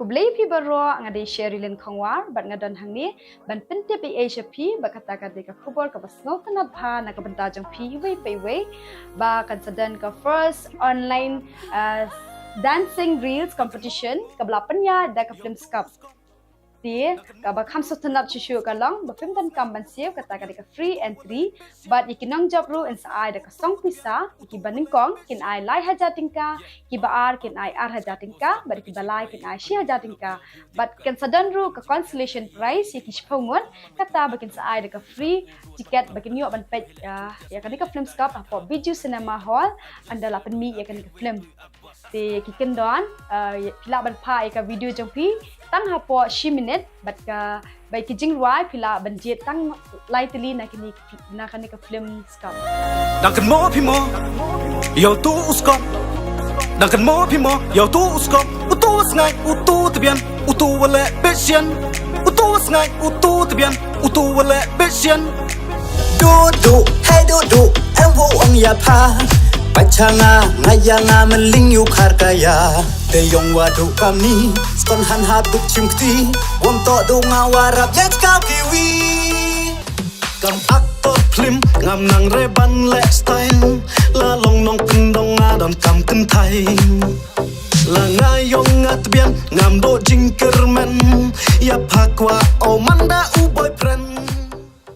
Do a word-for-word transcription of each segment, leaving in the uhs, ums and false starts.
Khublei phi baroh, nga dei Sherilyn Khongwar bad nga don hangne ban pyntip ei ei sha phi ba kata ka dei ka khubor kaba sngewtynnat bha na ka bynta jong phi iwei pa iwei, ba kan sa don ka first online uh, dancing reels competition kaba la pynïaid da ka Filmscope. Te kaba kham sngewtynnat shuh shuh ka long ba phim donkam ban siew, kata ka dei ka free entry. Bad ïa ki nongjop ruh yn sa ai da ka song pisa, ïa kiba nyngkong kin ai lai hajar tyngka, kiba ar kin ai ar hajar tyngka, bad ïa kiba lai kin ai shi hajar tyngka. Bad kan sa don ruh ka consolation prize ïa ki shiphew ngut, kata ba kin sa ai da ka free ticket ba kin ïoh ban peit ïa kane ka Filmscope hapoh Bijou Cinema Hall ynda la pynmih ïa kane ka film. Te ki kyndon, phi lah ban phah ïa ka video jong phi tang hapoh shi minit, bad ka bai ki jingrwai phi lah ban jied tang lai tylli na kane na kane ka Filmscope. Dang kynmaw phi mo ïa utu u Scope? Dang kynmaw phi mo ïa utu u Scope? Utu u sngaid, utu u tbian, utu u leh bit sien. Utu u sngaid, utu u tbian, utu u leh bit sien. Duh duh, hei duh duh, em wu ong ïa pha. Pachanga nga ïa nga mling yu khar kaya. Te yong wa duh kamni, skon han hap duh chim kti. Wam to duh nga warap ïa ka kiwi. Kam actor film, ngam nang re ban leh style. La long nongkyndong nga don kam kynthai. La nga ïong nga tbian, ngam duh jingkyrmen. Ïa pha kwah o man da u boyfriend.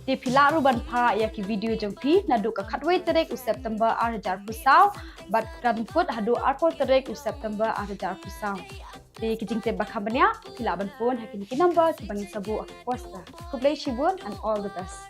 Te phi lah ruh ban phah ïa ki video jong phi naduh ka khatwei tarik u September ar hajar arphew saw bad kan kut haduh arphew tarik u September ar hajar arphew saw. Te ki jingtip ba kham bniah phi lah ban phone ha kine ki number kiba ngin sa buh ha ka poster. Khublei shibun and all the best.